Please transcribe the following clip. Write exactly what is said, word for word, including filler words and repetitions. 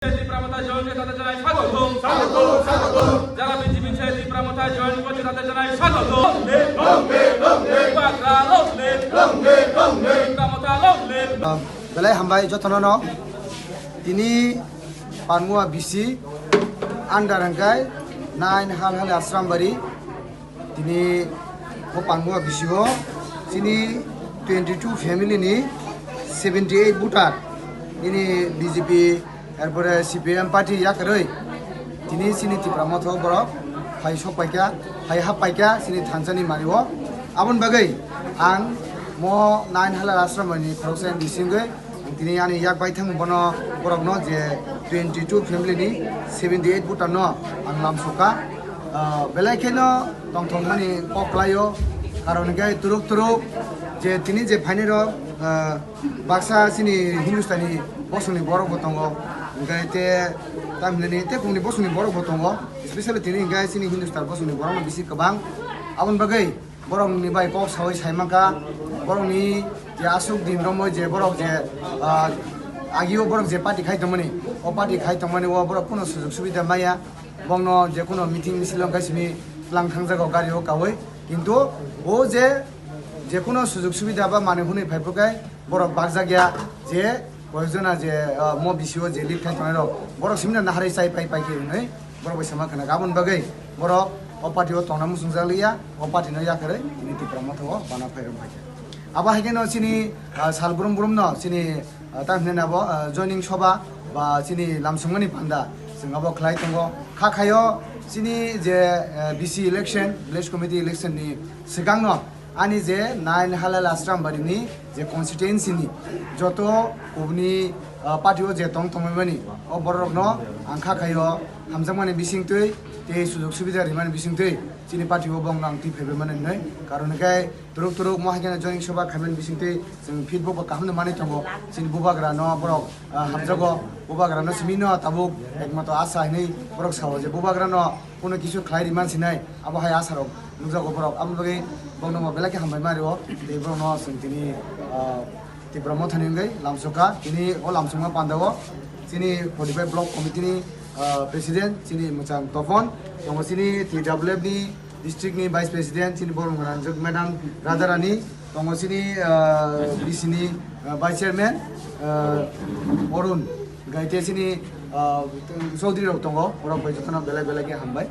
Tipra Motha join khe tatai janai swagotom. Swagotom, swagotom. Jara B J P se Tipra Motha join khe tatai janai swagotom. Long live, long live, long live. Bubagra long live. Long live, long live. Tipra Motha long live. Belai hambai jotono no. Tini Panmua B C under hwnkhe nine Halhali Asrambari. Tini bo Panmua B C o chini twenty two family ni seventy eight voter nini B J P erpore C P M party yakarwi tini chini Tipra Motha o borok phai sok paikha, phai hap paikha chini thansa ni mari o. Aboni bagwi ang mo nine Halhali Asrambari ni khoroksa ni bisingwi Ang tini ani yak bai thang bono borokno je twenty two family ni seventy eight voter no ang lamsokha. Ah, belai kheno tongthokmani kok klaio, karon hwnkhe turuk turuk je tini je phainai rok, ah, baksa chini Hindustani bosongni borok bo tongo, hwnkhe te tamhinani tei bumni bosongni borok bo tongo, especially tini hwnkhe chini Hindustan bosongni borok no bisi kwbang. Aboni bagwi Borokni bai kok sawi sai mankha, borokni je aswk din romwi je borok je, ah, agio borok je party khai tongmani, o party khai tongmani o borok kuno sujok subida maya, bongno je kuno meeting misil wngkha simi tlang thangjago gari o kawi, kintu o je, je kuno sujok subida ba manwi hwnwi phaiphurkhe borok bakjakya je koyekjona je, ah, mo B C o je lead khai tongnai rok, borok simi no naharwi chai pai pai khe hwnwi. Borok bai sama khna aboni bagwi borok o party o tongna muchungjak liya, o party no yakarwi tini Tipra Motha o bana phai rok phaikha. Abo hai kheno chini, ah, sal brum brum no chini, ah, tamo hinwi abo, ah, joining soba ba chini lamsongmani panda chwng abo khlai tongo. Kha khaio chini je, ah, B C election, village committee election ni swkang no Ani je nine Halhali Asrambari ni je constituency ni joto kubuni, ah, party o je tong tongmani o borok rok no ang kha khaio hamjakmani bisingtwi tei sujok subida rimani bisingtwi chini party o bong no ang twi phaibai mani hinwi karon hwnkhe turuk turuk mo hai kheno joining soba khaimani bisingtwi chwng feedback bo kaham no manwi tongo chini bubagra no borok, ah, hamjago bubagra no simi no tabuk ekmato asa hinwi borok sao je bubagra no Kuno kisu khlai rimani sinai, abo hai asarok nukjago borok. Aboni bagwi borokno bo belai khe hambai ma rio. Tei borokno chwng tini, ah, Tipra Mothani wngwi lamsokha. Tini o lamsokma pandao chini forty five Block Committee ni, ah, President, chini mwchang Topon, tongo chini T W F ni district ni Vice President, chini borok Ranjak Madam Radharani, tongo chini, ah, B C ni, ah, Vice Chairman, ah, Arun, gaite chini, ah, Chaudhary rok tongo, borok bai jotono belai belai khe hambai.